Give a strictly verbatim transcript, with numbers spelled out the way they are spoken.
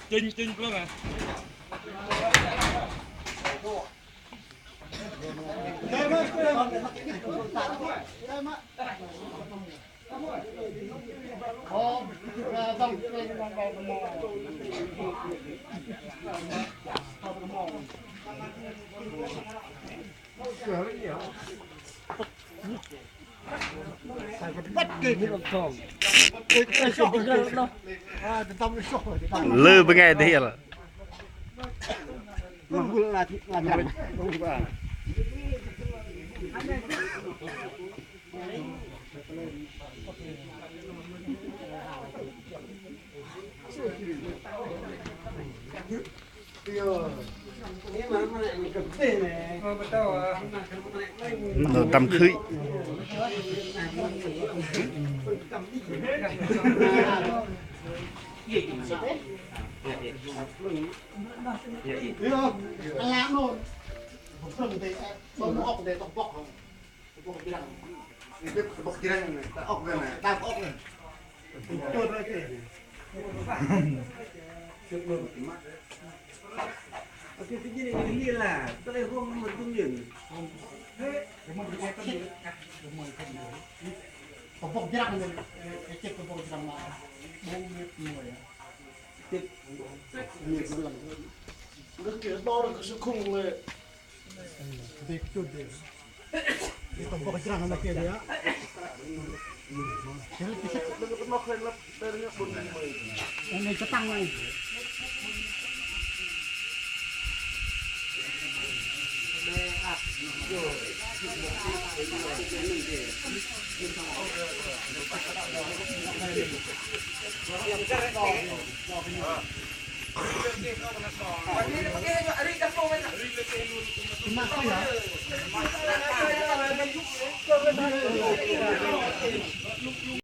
Chinh, chinh plơ̆ng à. Lơ bơngai dêh. Nơ tăm khưi. Bok jrăng. Bok jrăng. Ta ŏk nơ. Ơ, kơ kơ jĭ ni, ni lah, tơ lei hông mă dŭng yơ̆ng. Kơ bok jrăng nơ, ơ, kơ bok jrăng lah. Bok mĕt mơ̆i. Tep. Nơ kơ đor kơ sư khung lei. Kơ bok jrăng nơ kơ dêh. Ơ, nơ kơtang nơ.